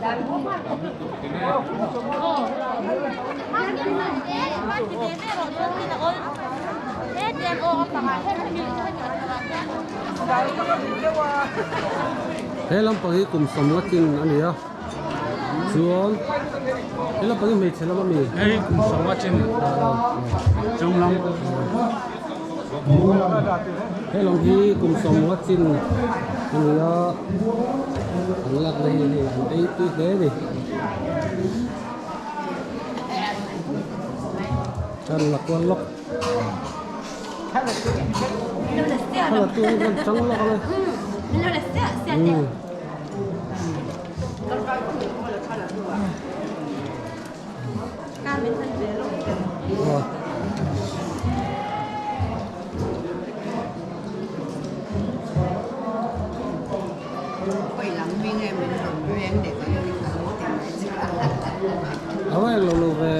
He lampang hi kum sawmnga chin a ni a chuan he lampang hi hmeichhe lam a mi. Hei kum sawmnga chin chung lam. He lam hi kum sawmnga chin a ni a an lakna hi hei an ei tui hle a ni. Kan la kual lawk. Thla tu hi kan chang lawk a ni. A va englo lo ve.